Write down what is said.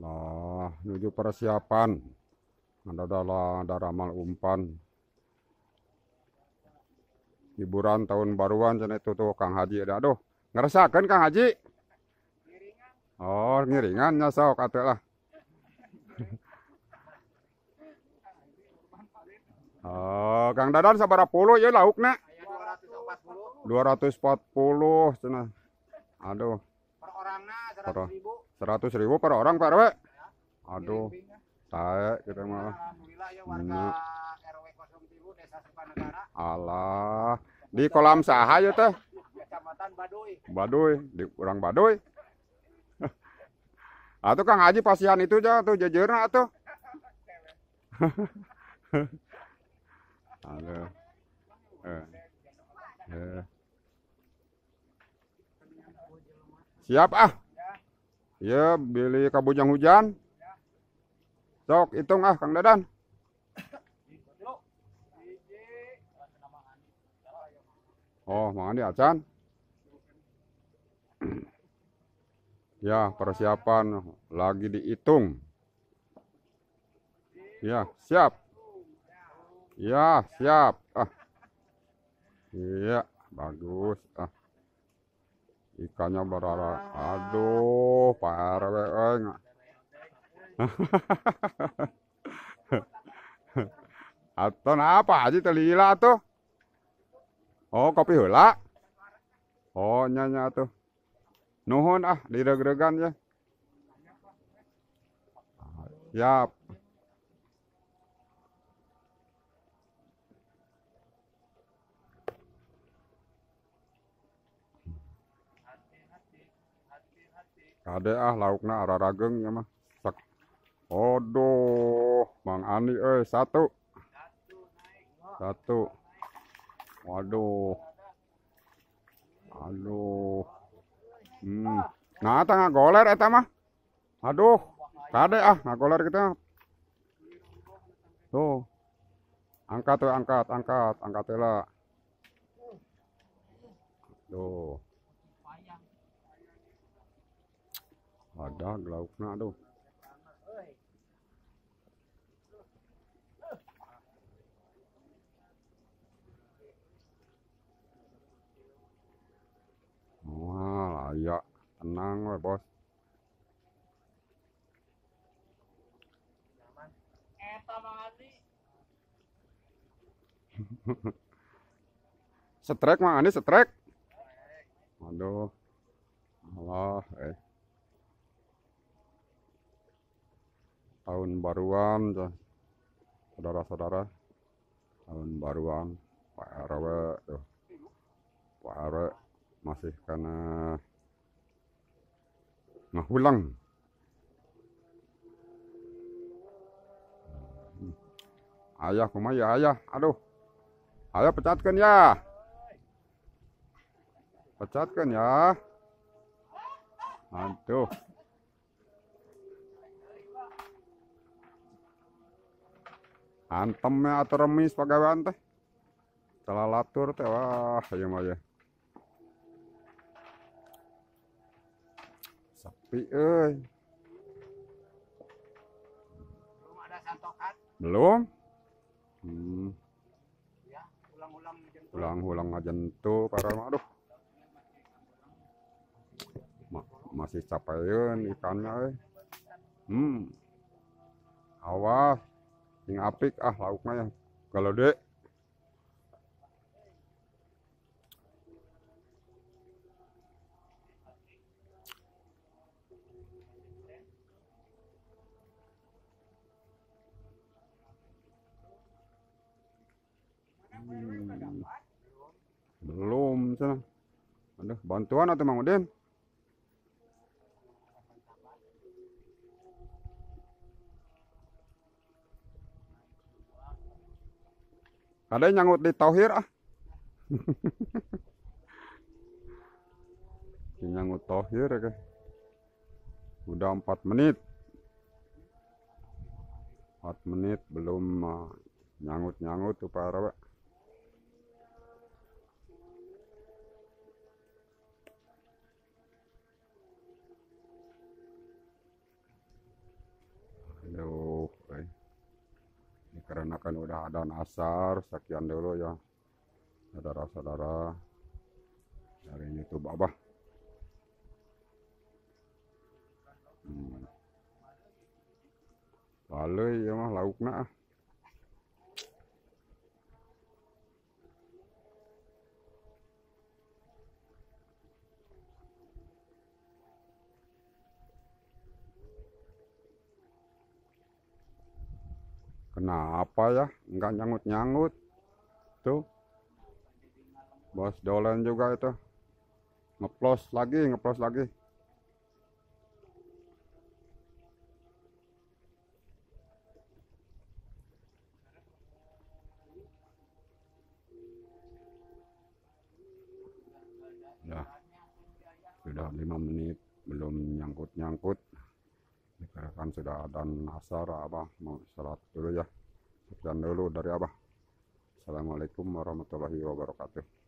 Lah, menuju persiapan. Ada ramal umpan. Hiburan tahun baruan cenah itu tuh Kang Haji ada. Aduh, ngerasakeun Kang Haji? Oh, ngiringan nya sok atuh lah. Oh, Kang Dadan sabaraha puluh ieu laukna? 240 cenah. Aduh. Per orangna 100.000. 100.000 per orang Pak RW. Aduh. Taek kita mah. Alhamdulillah ya warga RW 03 Desa Sukanegara. Alah, di kolam saha ya teh? Kecamatan Baduy. Baduy, di urang Baduy. Atuh Kang Haji pasihan itu aja tuh jejeurna atuh. Aduh. Siap ah. Ya, beli kabujang hujan. Sok hitung ah Kang Dadan. Oh, Mang Andi acan. Ya, persiapan lagi dihitung. Ya, siap. Ya, siap. Ah. Iya, bagus. Ah. Ikannya berara. Aduh, Pak RW euy. Atau apa aja telila tuh? Oh, kopi heula. Oh, nya nya tuh. Nuhun ah, direug-reugan ya. Siap. Kade ah laukna ararageng ya mah. Sak. Aduh, Mang Andi euy, satu. Satu. Waduh. Aduh. Nah, eta ngagoler eta mah. Aduh, kade ah ngagoler kita. Tuh. Angkat tuh, angkat, angkat, angkat heula. Tuh. Ada laukna aduh. Wah, layak. Tenang we, Bos. Setrek Mang Andi, setrek. Aduh. Allah, Tahun baruan, saudara-saudara. Tahun baruan, Pak RW tuh. Pak RW masih karena ngahulang. Ayah kumaha ya ayah, aduh. Ayah pecatkan ya. Pecatkan ya. Aduh. Antemnya atau remis pagawean teh. Celalatur teh wah ieu mah ya. Sepi euy. Belum ada santokan? Belum. Ya, ulang-ulang ngejentu. Ulang-ulang ngejentu karena aduh. Masih capeun ikannya euy. Awas. Sing apik ah laukna ya. Kalau dek. Belum sana. Aduh, bantuan atau Mang Udin? Ada yang nyangut di tauhir ah. Nyangut tauhir ya. Udah 4 menit. 4 menit belum nyangut-nyangut tuh Pak RW. Dikarenakan udah ada asar, sekian dulu ya saudara-saudara dari YouTube Abah. Baleuy ya mah laukna ah. Kenapa ya nggak nyanggut-nyanggut tuh bos dolen juga itu, ngeplos lagi, ngeplos lagi. Nah, sudah 5 menit belum nyangkut-nyangkut. Dikarenakan sudah ada asar, Abah mau sholat dulu ya. Sekian dulu dari Abah. Assalamualaikum warahmatullahi wabarakatuh.